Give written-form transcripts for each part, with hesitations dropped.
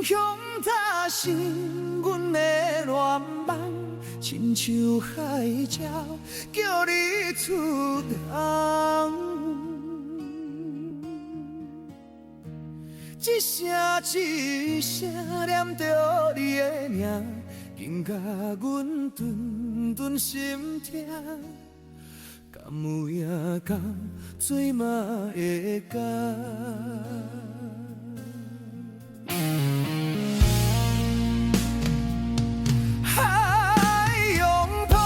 雄拍醒阮的愿望，親像海鳥叫你出航。一聲一聲念著你的名，緊共阮頓頓心痛。敢有影，敢做嘛會到？海洋波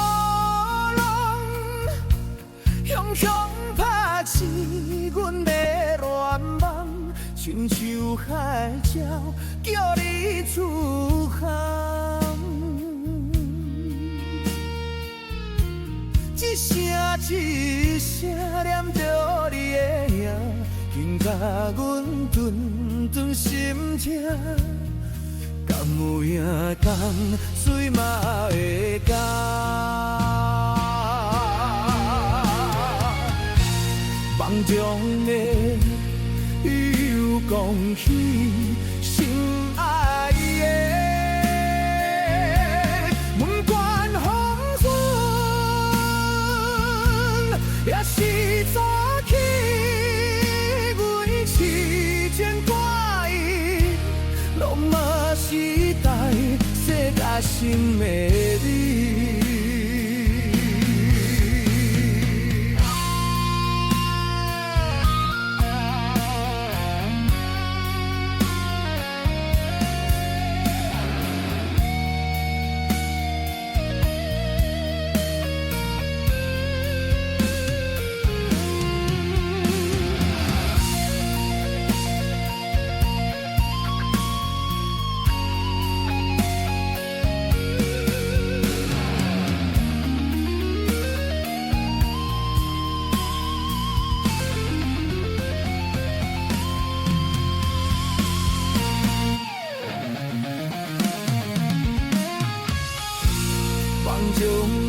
浪，雄雄拍醒阮的願望，親像海鳥叫你出航。一聲一聲念著你的名，緊共阮頓頓心痛。敢有影，敢水嘛會乾？夢中的又講起心愛的，不管風雲，也是早起，阮痴情掛意，攏嘛是大世界心的你。夢中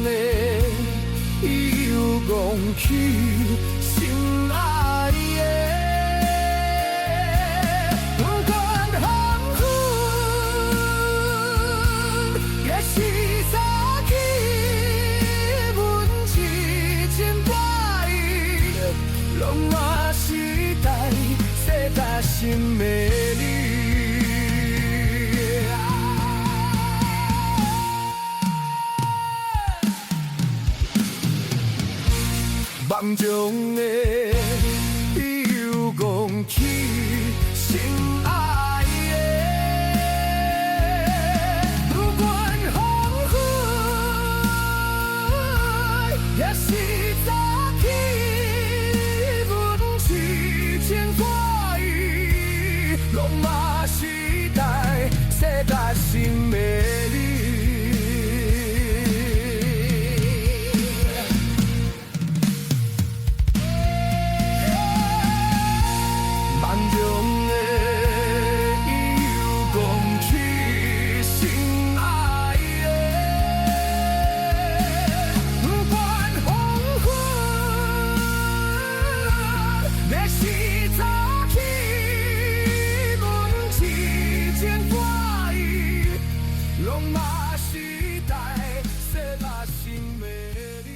的又講起心愛的，不管風雲，也是早起，阮痴情掛意，攏嘛是大世界心的你。夢中的又講起心愛的，不管風雲，也是早起，阮痴情掛意，攏嘛是大世界心的你。夢中的又講起心愛的，不管風雲，也是早起，阮痴情掛意，攏嘛是大世界心的你。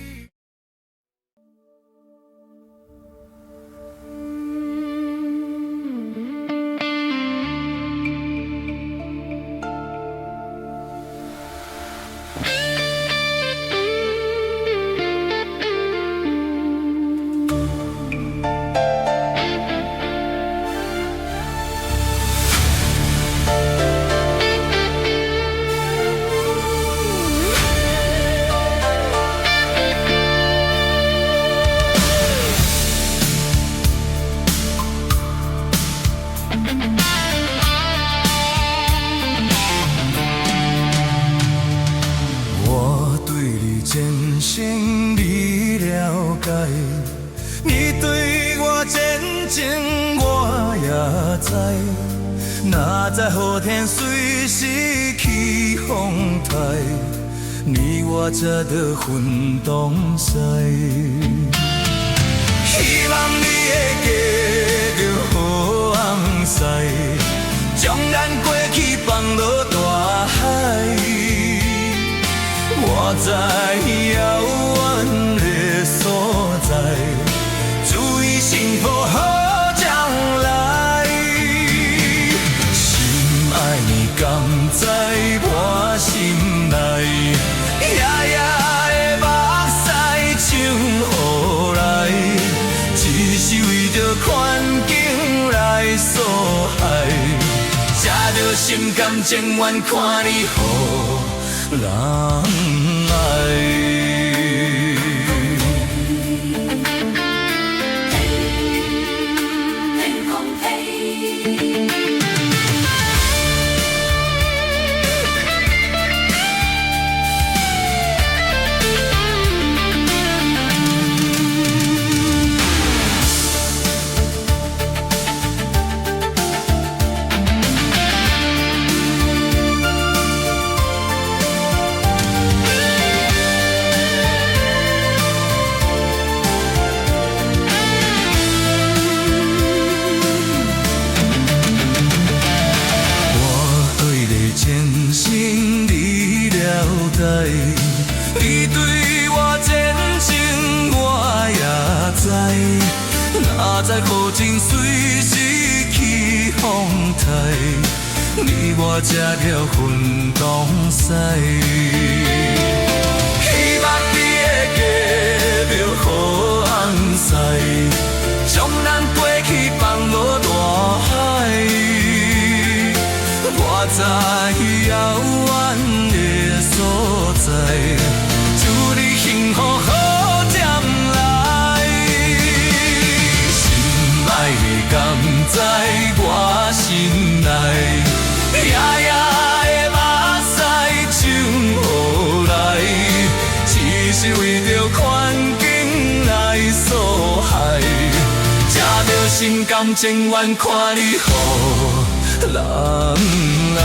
我對你真心，你了解；你對我真情，我也知。哪知雨天隨時起風台，你我才著分東西。希望你會嫁著好翁婿，將咱過去放心甘情願看你予人愛。我對你真心你了解，你對我真情我也知。哪知雨情隨時起風台，你我才曉分東西。希望你會嫁著好翁婿，將咱過去放落大海。我在遙遠的所在，祝你幸福好將來。心愛的敢在我心內，夜夜的目屎像雨來，只是為著環境來所害，才著心甘情願看你予人愛。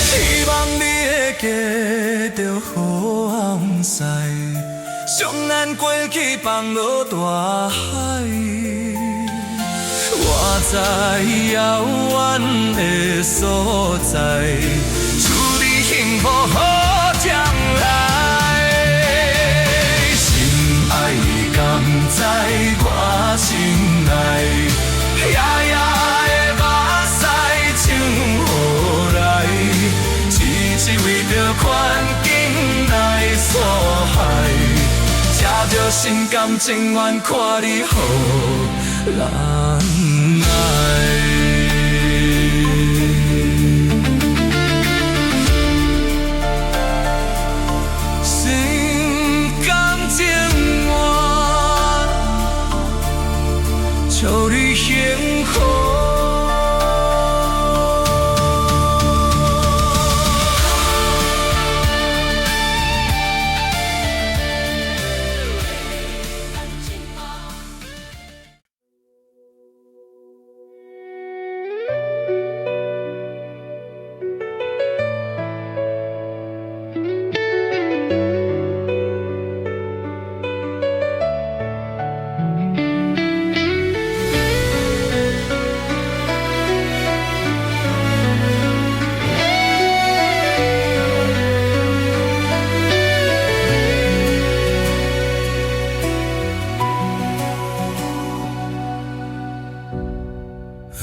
希望你會嫁著好翁婿，將咱過去放落大海。我在遙遠的所在，祝你幸福好將來。心愛的敢在我心內，夜夜的目屎像雨來，只是為著環境來所害，才著心甘情願看你予人愛。心甘情願，祝你幸福。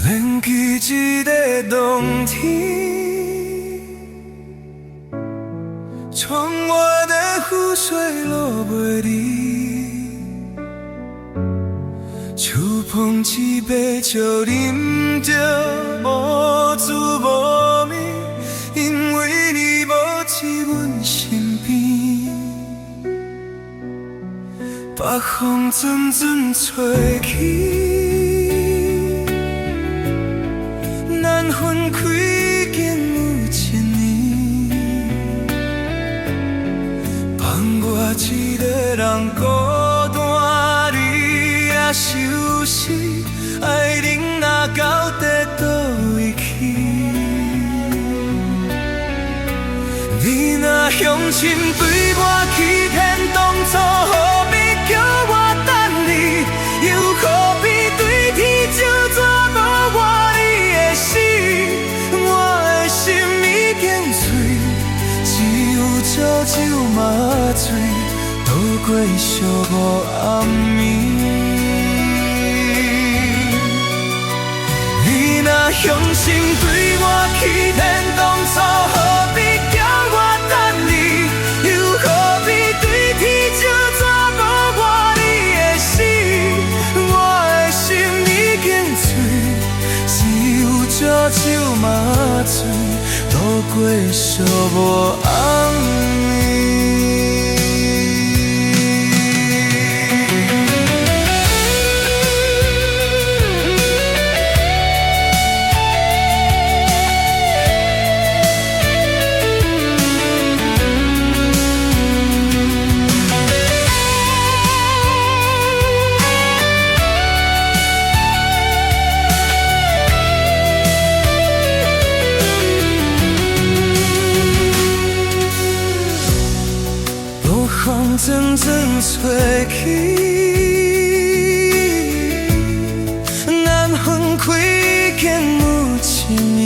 連起一个冬天，窗外的雨水落袂离，手捧一杯酒，饮著无滋无味，因为你无伫阮身边。北风阵阵吹起，咱分开已经有一年，放我一个人孤单伫遐相思，愛人若到底佗位去？你若向心對我欺騙，當初何必叫我等你？又何必對天咒詛無我你的死？我的心已經碎，只有燒酒麻醉，倒過寂無暗暝。你若相信對我欺騙，當初何必叫我等你？又何必對天借紙無我你的死？我的心已經碎，只有借酒麻醉，度過寂無暗暝。落風陣陣吹去，咱分開已經有一年，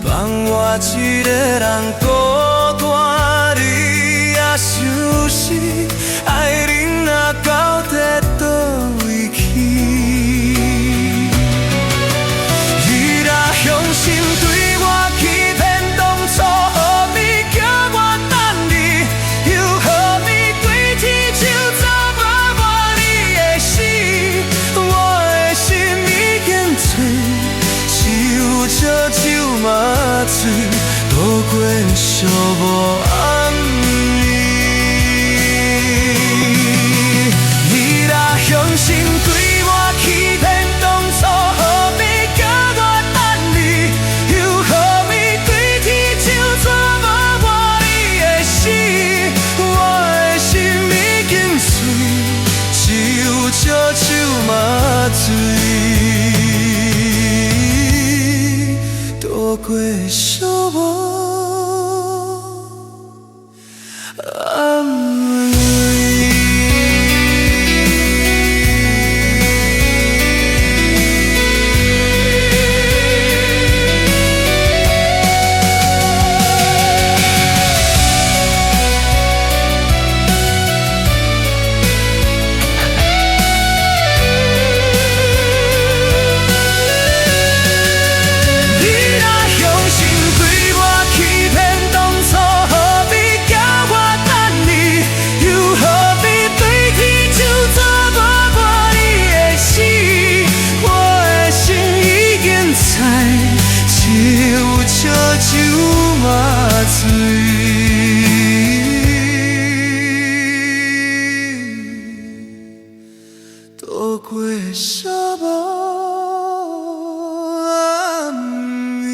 放我一个人孤單佇遐相思，愛人啊到底佗位去？你若相信對我欺騙，當初何必叫我等你？又何必對天借紙無我你的死？我的心已經碎，只有借酒麻醉，度過寂無暗暝。你若相信對我欺騙，當初何必叫我等你？又何必對天借紙無我你的死？我的心已經碎，只有借酒麻醉，度過寂無暗暝。你若相信對我欺騙，當初何必叫我等你？又何必對天借紙無我你的死？我的心已經知，只有借酒麻醉，度過寂無暗暝。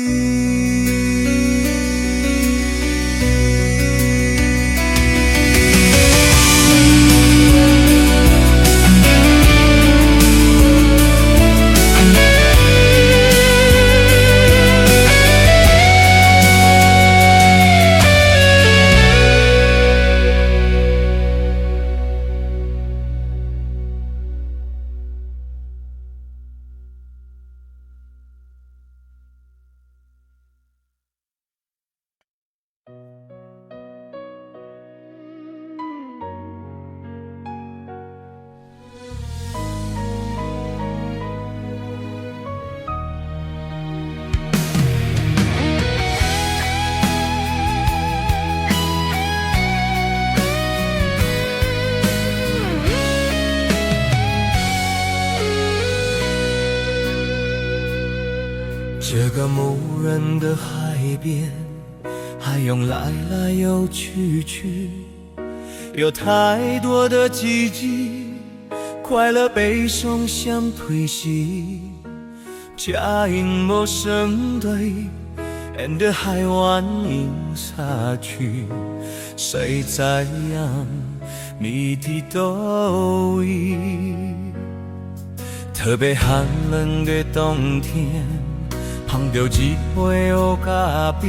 這個無人的海邊，海湧來來又去去，有太多的記憶，快樂悲傷相推洗。佳音無聲對，沿著海灣飲下去，誰知影謎佇佗位？特別寒冷的冬天，捧著一杯烏咖啡，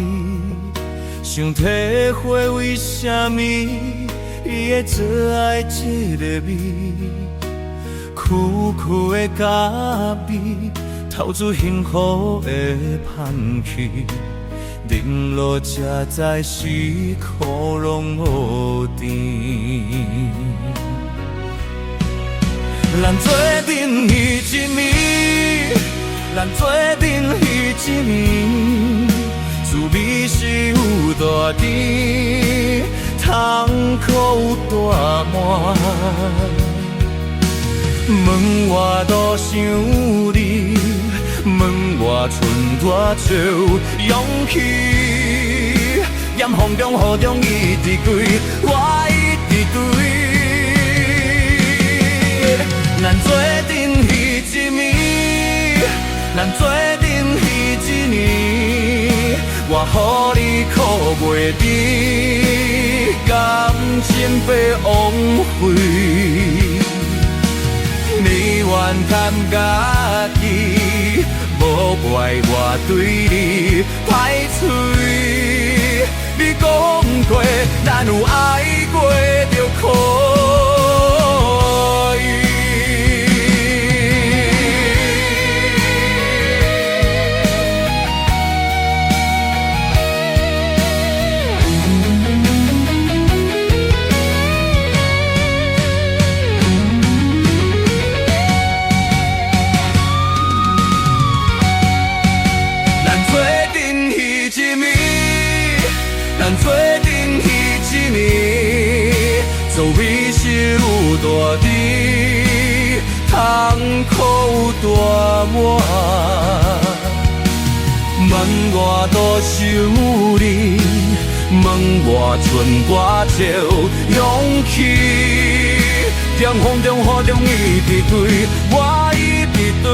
想體會為啥物伊會做愛這个味，苦苦的咖啡，透出幸福的香氣，沉落才知是苦攏無甜。咱做陣彼一暝，咱做陣彼一暝，滋味是有大甜，痛苦有大滿。問我多想你，問我賰偌少勇氣，艷風中雨中一直開，我一直追。咱做陣彼一暝，咱做陣彼一年，我予你苦袂甜，感情白枉費。你怨叹家己，無怪我對你歹喙。你講過，咱有愛過就可以。咱做陣彼一暝，咱做陣彼一暝，滋味是有大甜，痛苦有大滿。問我多想你，問我賰偌少勇氣，艷風中雨中一直追，我一直追。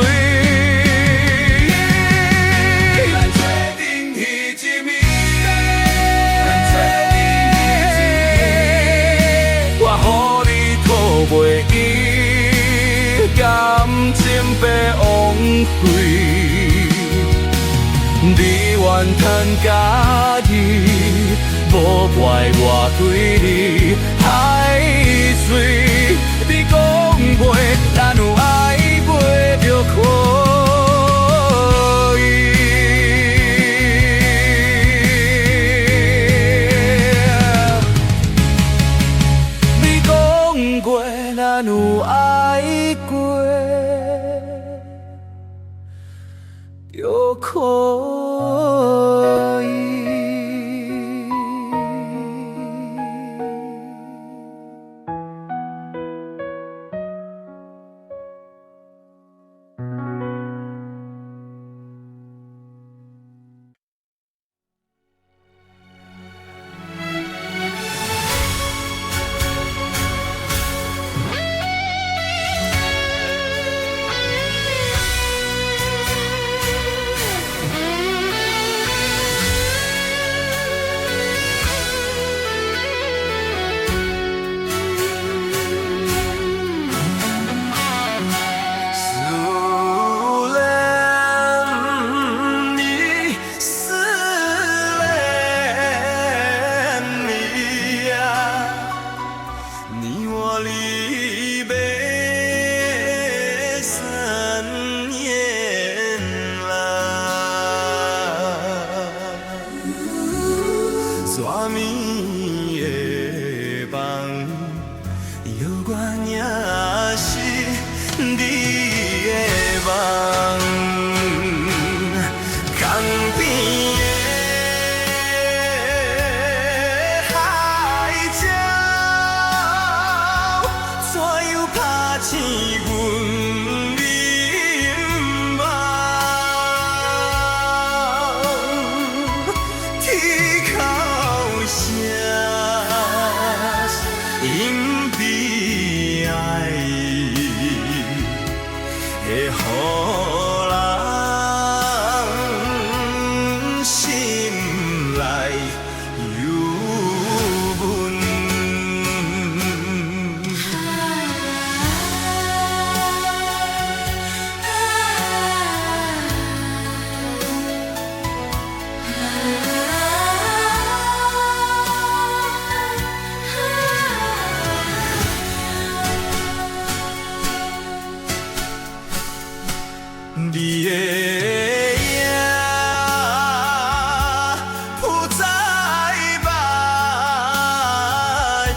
咱做陣彼一暝，咱做陣彼一暝，我予你苦袂甜，感情白枉費。你怨嘆家己，無怪我對你歹喙。你講過，咱有愛過就可以。你講過，咱有愛過就可以。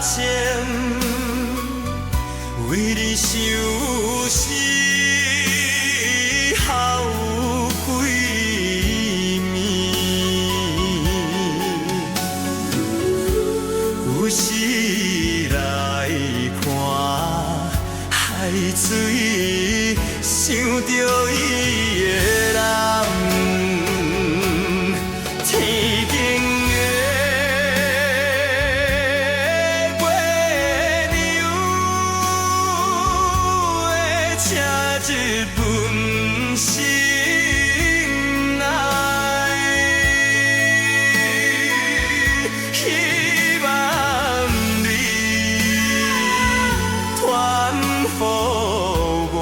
深，為你相思好幾暝。有時來看海水，想著伊的人。天頂的月娘，請一份心愛，希望你傳予我。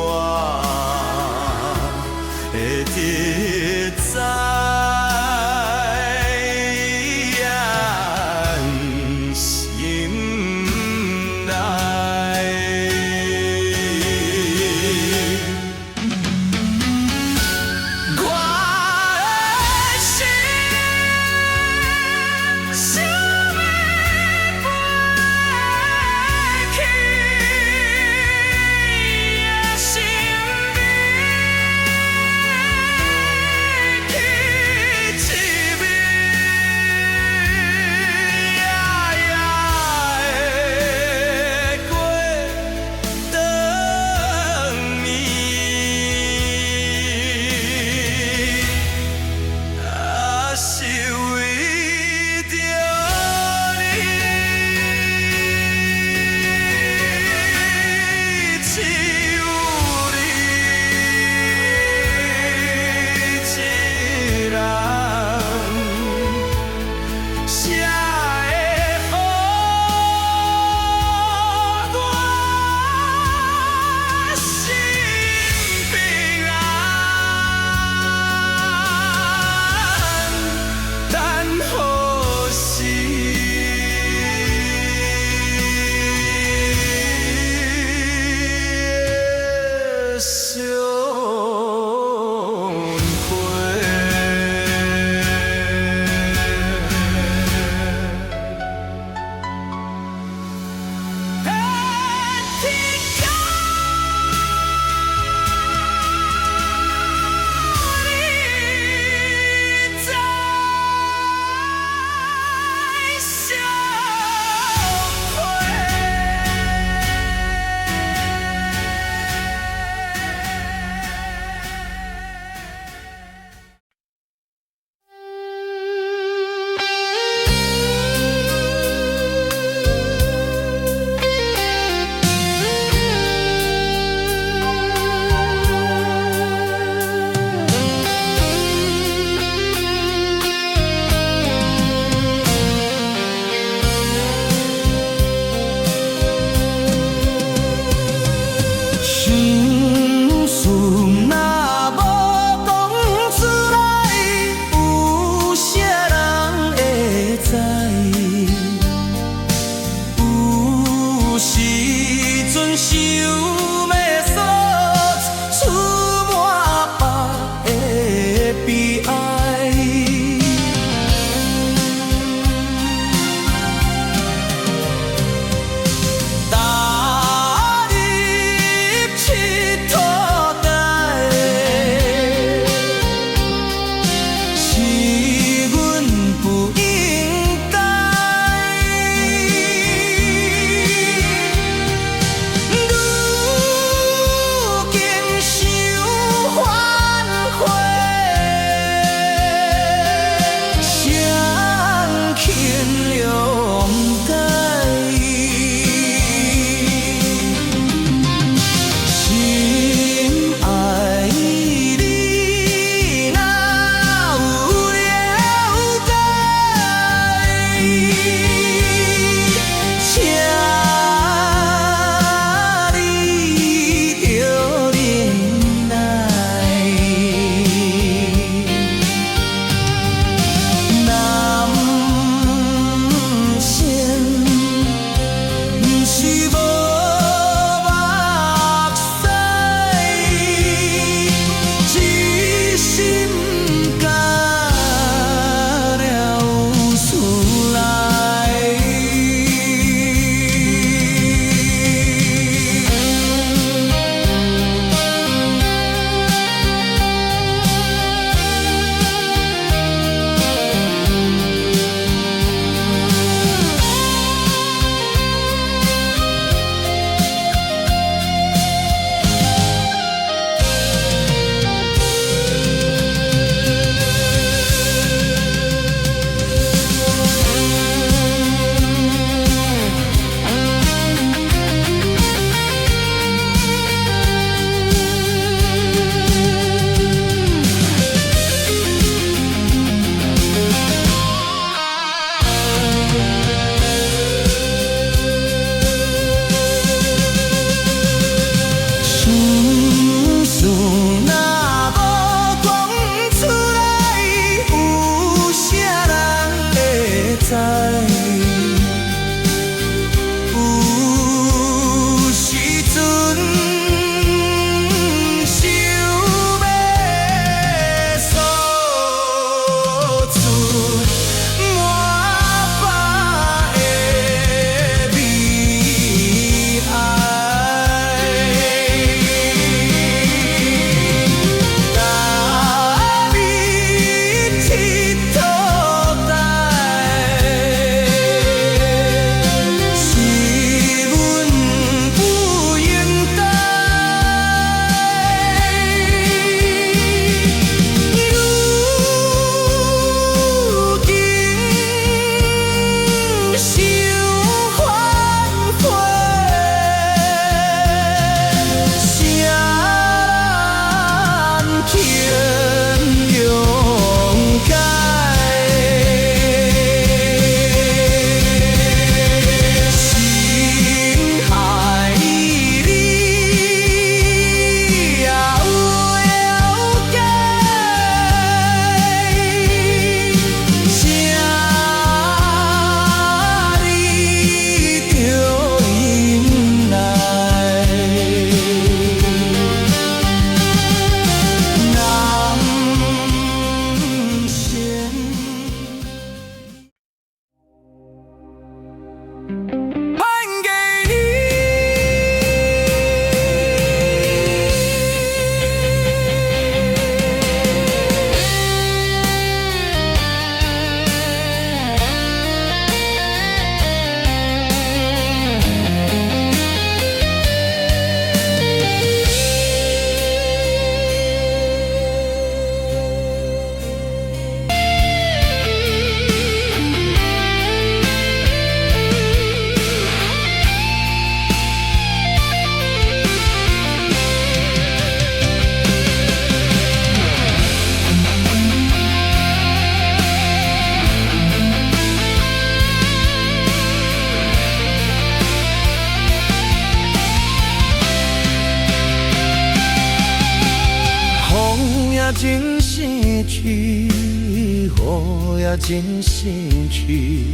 也真生氣，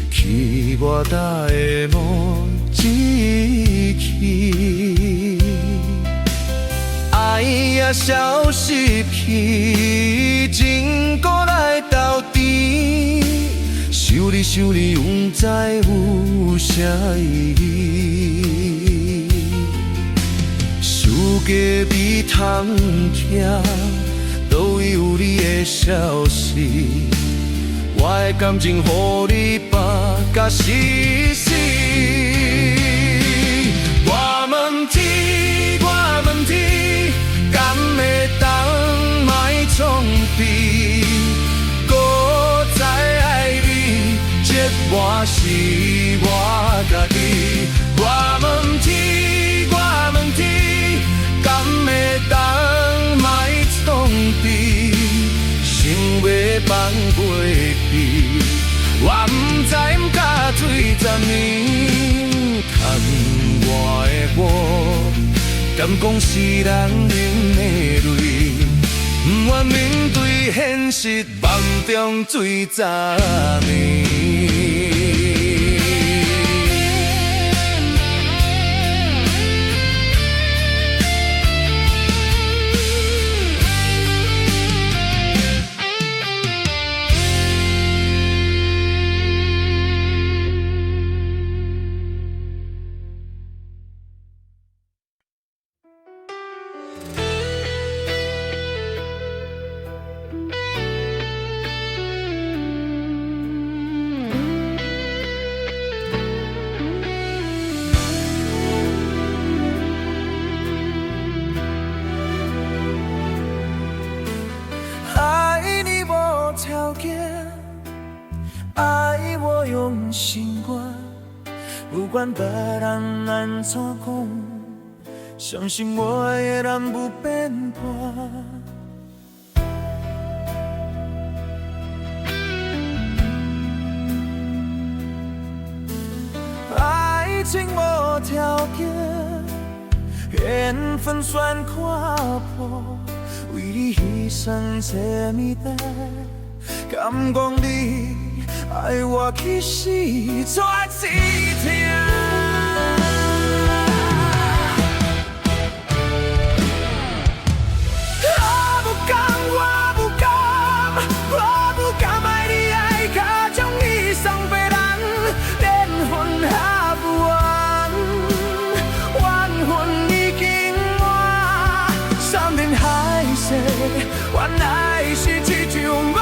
去偌大的無志氣。愛也消失去，情閣來鬥甜，想你想你，毋知有啥意義。想過比通聽，佗位有你的消息，我的感情予你放甲死死。我問天，我問天，敢會當莫創悲？閣再愛你，折磨是我家己。我問天，我問天，敢會當莫創悲？想欲放過去，我毋知毋敢醉10年。窗外的雨，敢講是人忍的淚？毋願面對現實，夢中醉10年。愛你無條件，愛我用心肝，不管別人按怎講，相信我的人不變盤。愛情無條件，緣分算看破，為你犧牲這麼大，敢講你愛我去死，煞一疼。我不甘，我不甘，我不甘愛你愛甲將你送別人，緣分還不完，緣分已經滿，山盟海誓，原來是一場夢。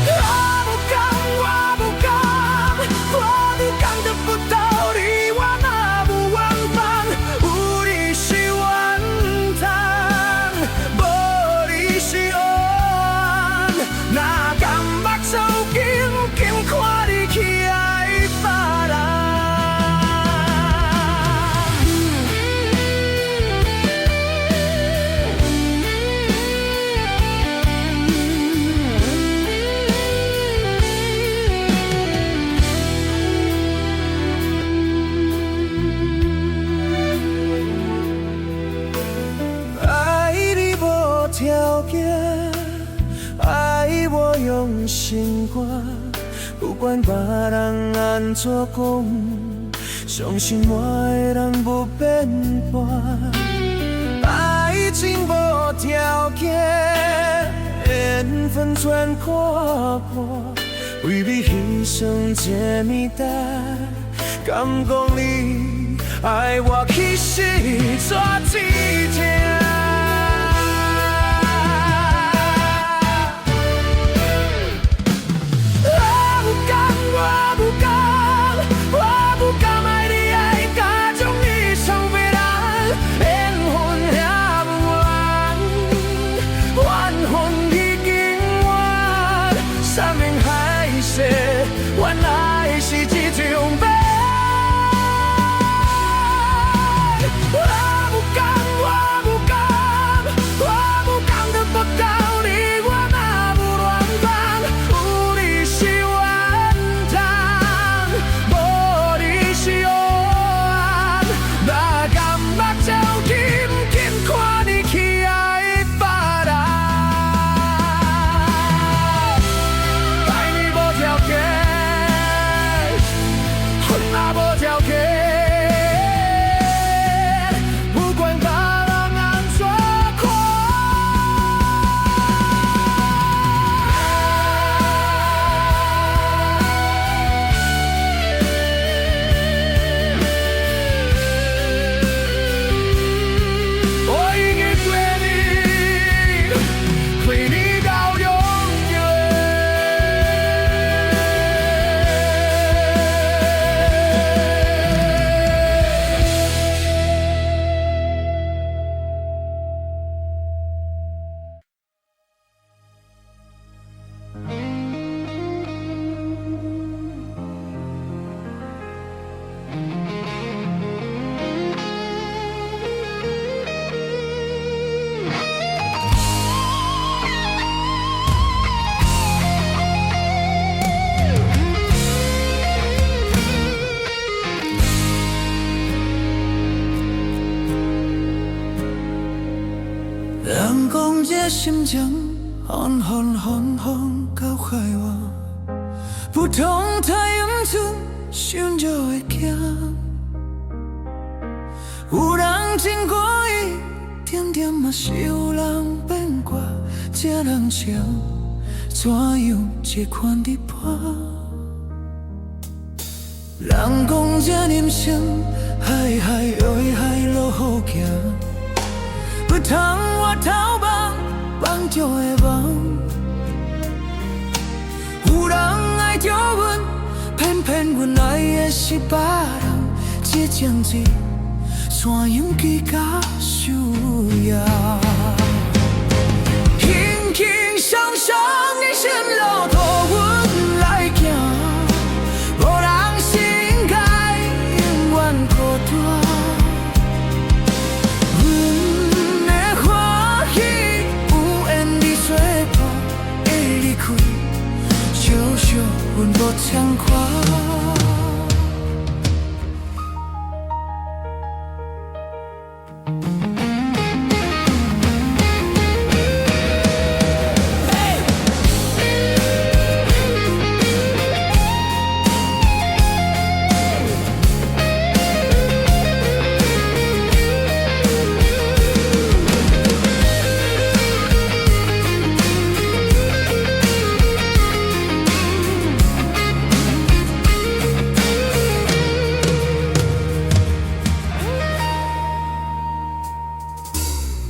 我不甘，我不甘，我不甘得不到你，我嘛無怨嘆，有你是怨嘆，無你是黑暗。哪甘目睭緊緊看你去愛別人。愛你無條件，愛我用心肝，不管別人按怎講，相信我的人不變盤。愛情無條件，緣分全看破，為你犧牲這麼大，敢講你愛我去死，煞一疼。我不甘，我不甘，我不甘愛你愛甲將你送別人，緣分遐無完，緣分已經完，山盟海誓，原來是一場夢。我不甘，我不甘，我不甘得不到你，我嘛無怨嘆，有你是怨嘆，無你是黑暗。哪甘目睭緊緊看你去愛別人。的心情，風風風風到海岸，不通太陽出，想就會驚。有人真故意，點點嘛是有人變卦，這人情怎樣這款佇破？人講這人生，海海愛海路好行，不通回頭望，望就會忘。有人愛著阮，偏偏阮愛的是別人，這情節怎樣計較輸贏？輕輕鬆鬆人生路途阮來行，無人是應該永遠孤單。阮的歡喜有緣你做伴，會離開，笑笑阮無牽掛。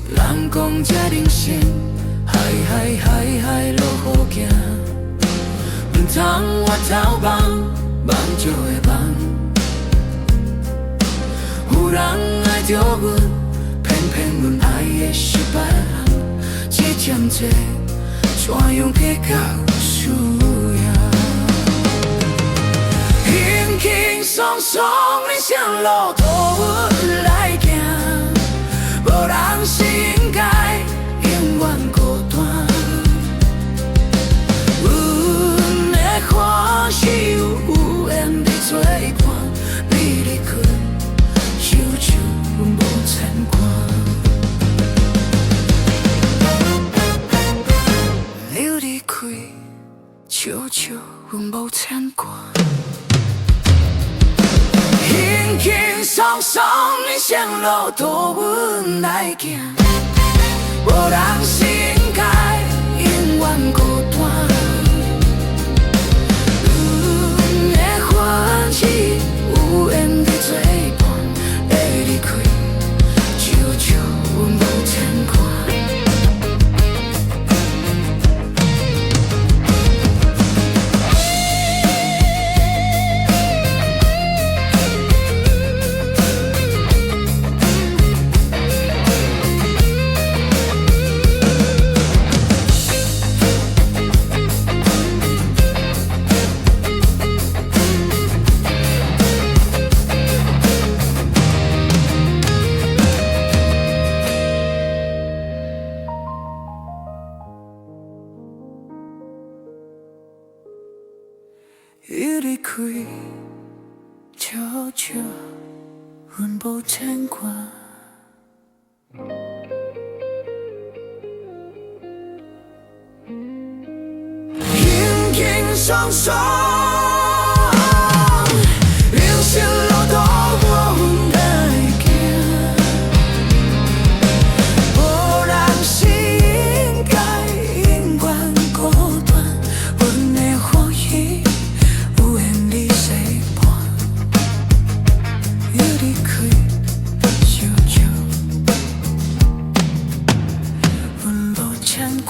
人講這人生，海海海海路好行，毋通回頭望，望就會忘。有人愛著阮，偏偏阮愛的是別人，這情節怎樣計較輸贏？輕輕鬆鬆人生路途阮來行，無人是應該永遠孤單。阮的歡喜有緣你做伴，你離開，笑笑阮無牽掛。你離開，笑笑阮無牽掛。輕輕鬆鬆人生路途阮來行，無人是應該永遠孤單。阮的歡喜有緣你做伴，會離開，笑笑阮無牽掛。伊離開，笑笑阮無牽掛。輕輕鬆鬆，人生路途阮來行，無人是應該永遠孤單。阮的歡喜有緣你相伴，伊離開，笑笑阮無牽掛。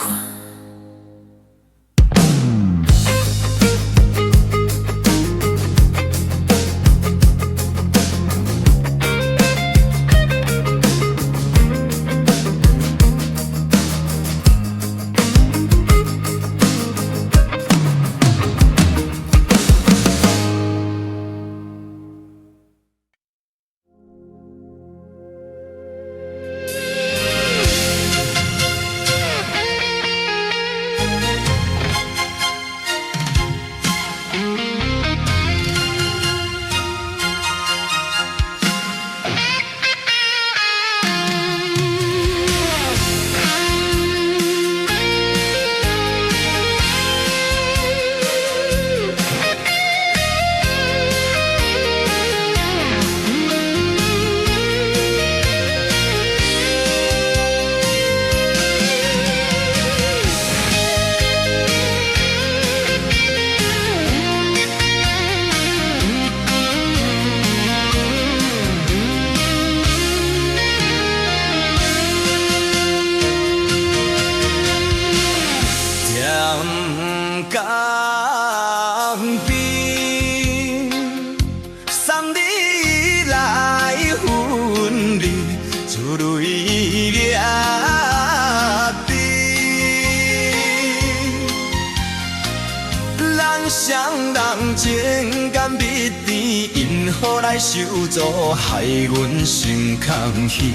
情甘蜜甜，因何來受阻，害阮心空虛，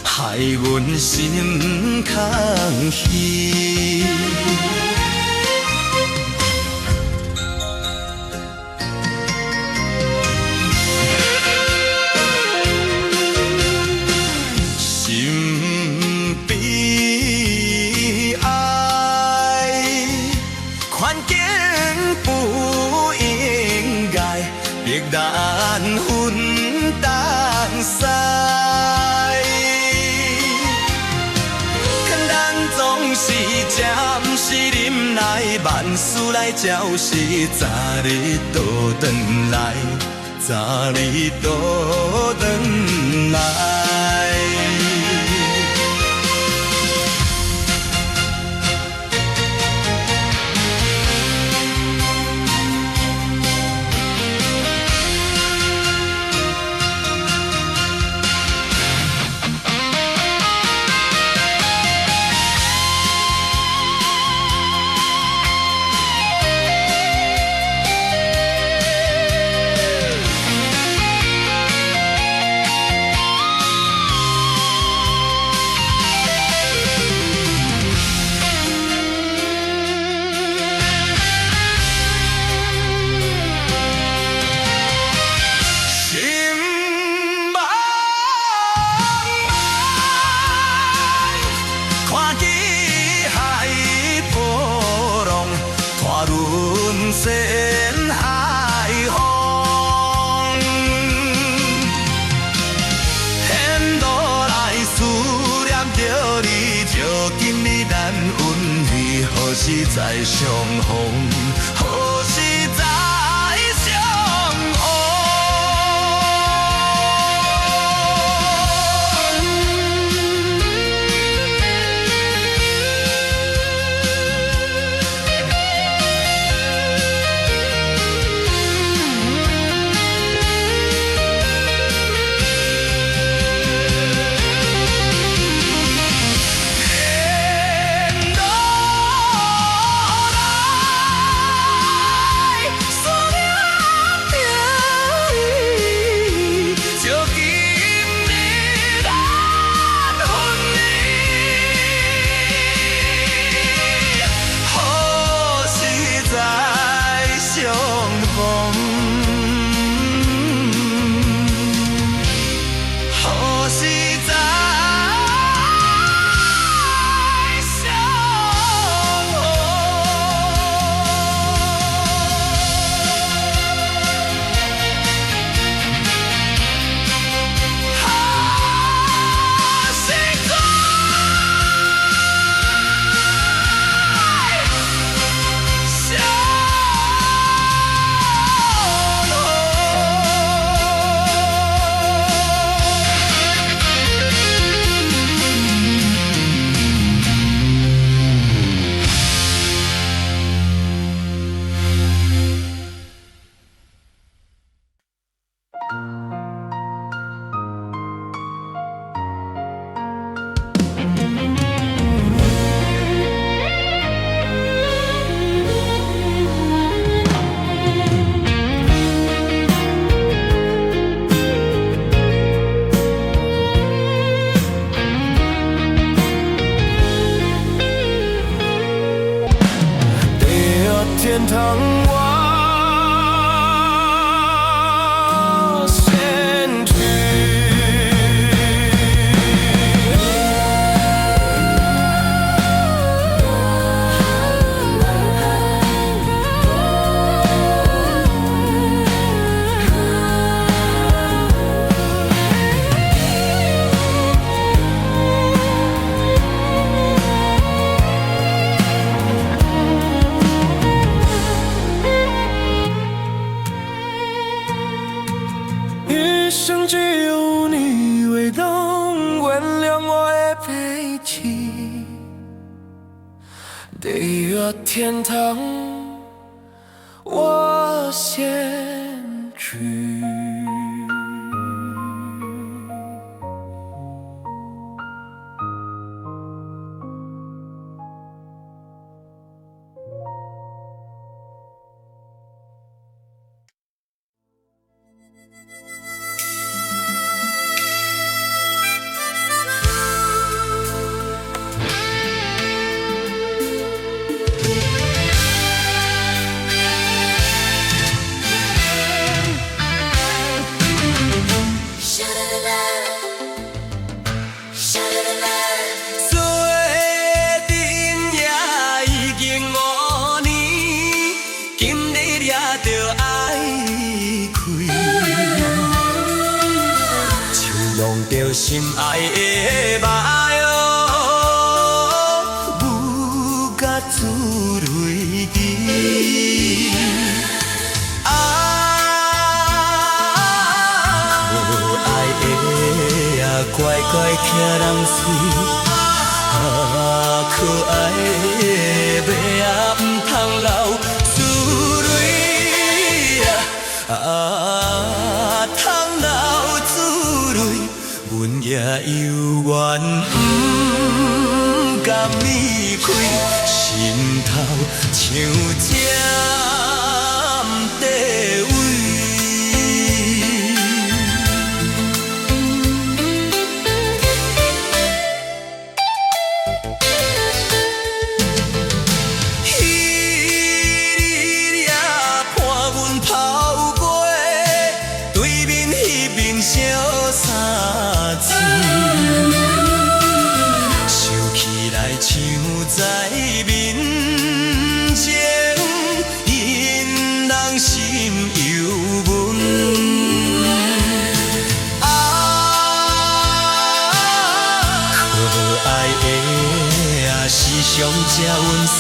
害阮心空虛。心悲哀，環境不應該逼咱分東西。咱總是暫時忍耐，萬事來照時，早日倒轉來，早日倒轉來。心茫茫，看見海波浪，拖阮前海風。現落來思念著你，就今日咱阮何時再相逢？何時再相逢？現落來思念著你，就今日咱分離，何時再相逢？何時再相逢？何時再相逢？地獄天堂我先去。余生只有你會懂，原諒我的脾氣。地獄天堂，我先去。著愛開，手弄著心愛的目哟，霧甲珠淚滴。啊，可愛的啊，乖乖疼人喙。啊，可愛的馬仔毋通流珠淚啊，通流珠淚，阮也猶原毋甘離開，心頭像針地位。彼日也伴阮跑過，對面彼面相三次，想起來像在面前，引人心猶悶。啊，可愛的啊，時常這溫順。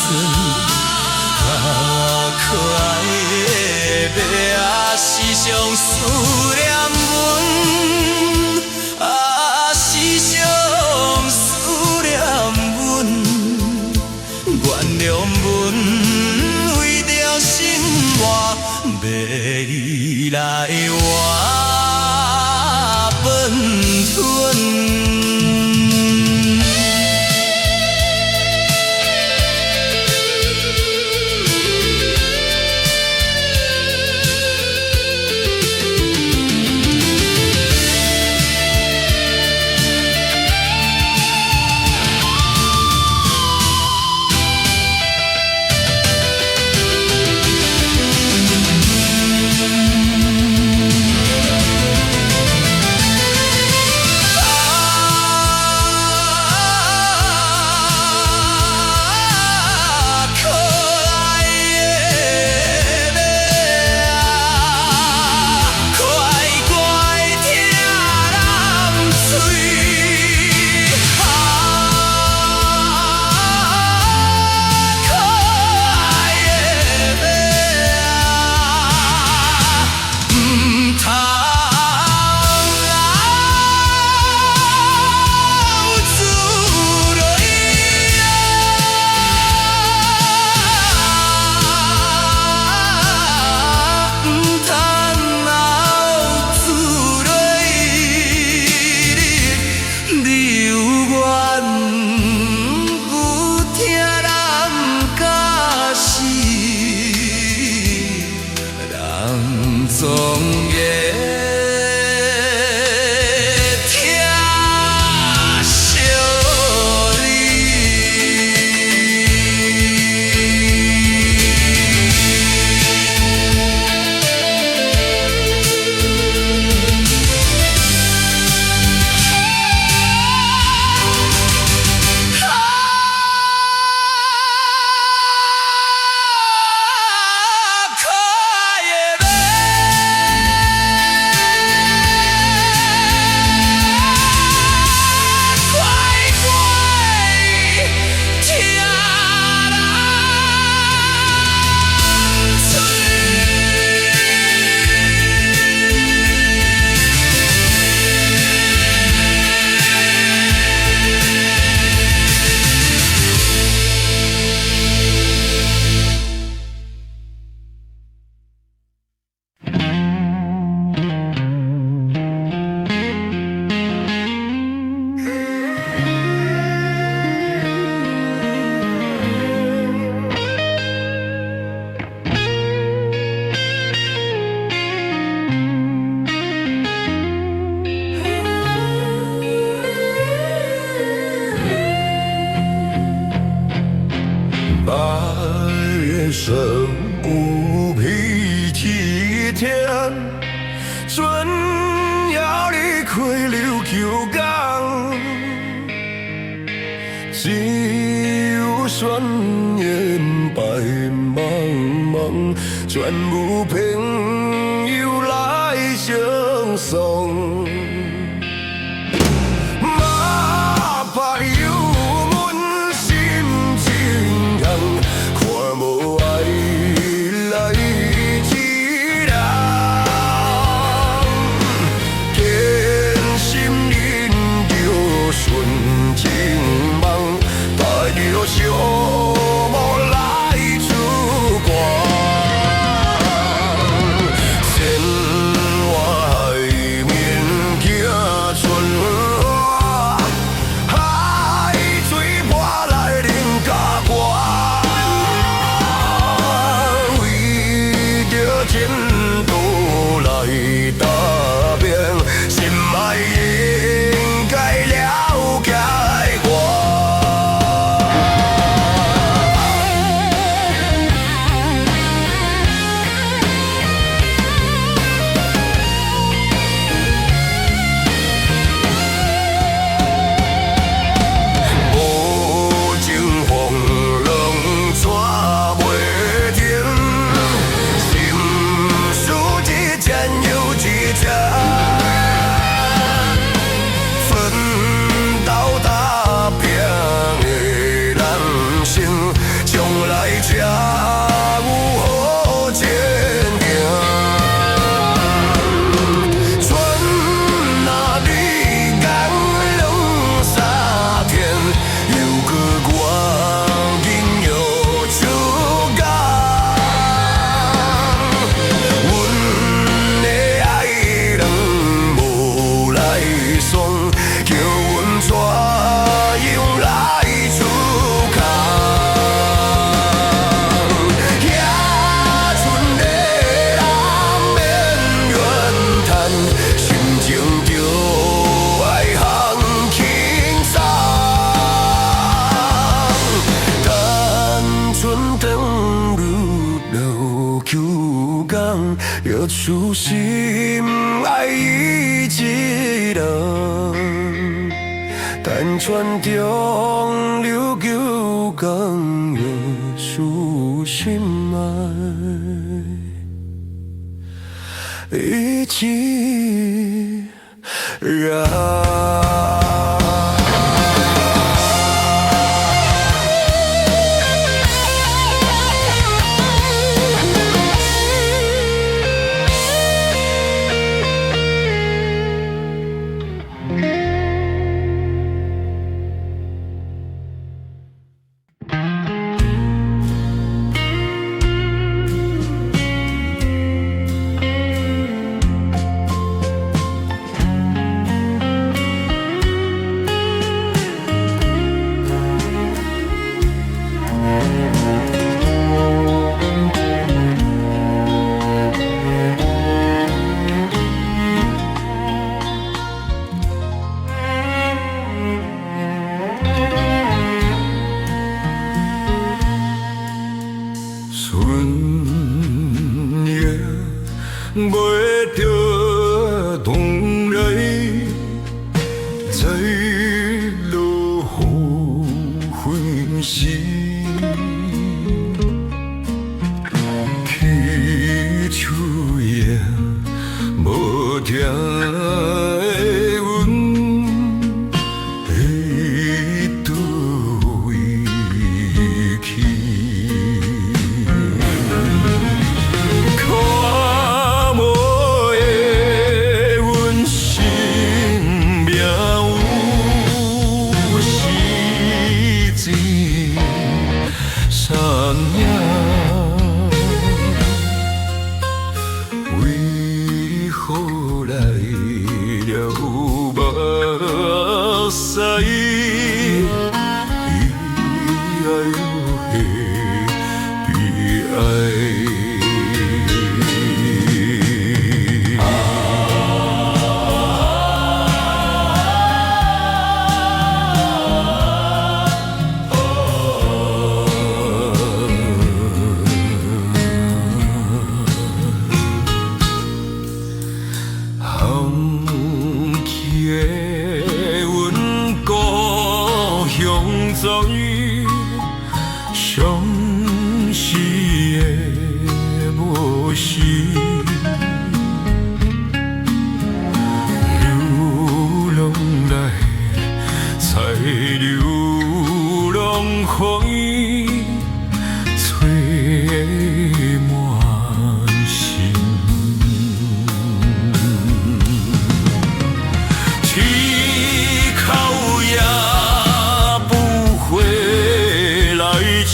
啊，可愛的馬仔，時常思念阮，啊，時常思念阮，原諒阮為著心肝，欲你來換分寸。啊，可愛的馬仔，乖乖疼人喙。啊，可愛的馬仔，毋通流珠淚啊，毋通流珠淚，你猶原有疼人甲死，人總會疼惜你。啊，可愛的馬，乖乖疼人喙。 八月15彼這天，船要離開琉球港，只有懸崖白茫茫，全無朋友來相送。馬柏油阮心情痛，看無愛來一人，堅心忍著純情夢，帶著寂寞來出關。千萬海面行春海，海水破來冷甲寒，為著前途來打拼，心愛應該了解我。無情風浪帶袂停，心事一盞又一盞，奮鬥打拼的人生，將來才有好前景。船若離港兩三天，又閣趕緊欲出港。阮的愛人無來送，叫阮怎樣來出港？野村的人免怨嘆，心情著愛放輕鬆。等船轉入琉球港，約束心愛一人。等船轉琉球港，約束心愛一人。春夜袂著冬來，在落昏時，起厝也無聽阮彼倒位去。看無的阮心命有時子三影，為何來了目屎？伊愛有彼悲哀。放棄的阮故鄉在，相思的無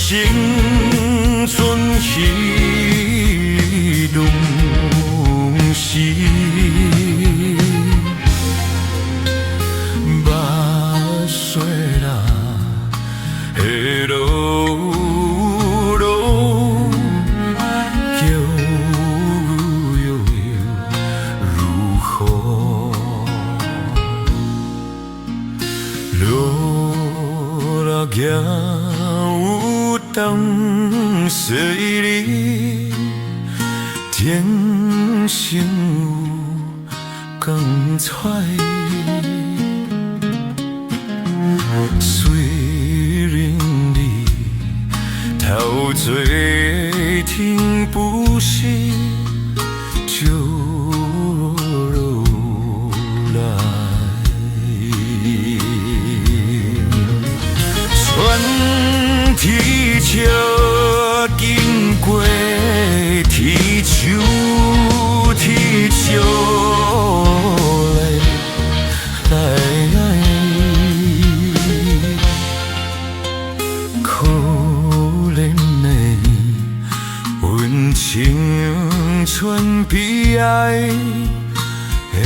青春彼陣時。白雪啦，嘿囉囉，叫又如何？路啦行有當時哩，天生有光彩。雖然你頭做天不是就落來，春天笑經過，天秋天笑來來。可憐的阮青春悲哀的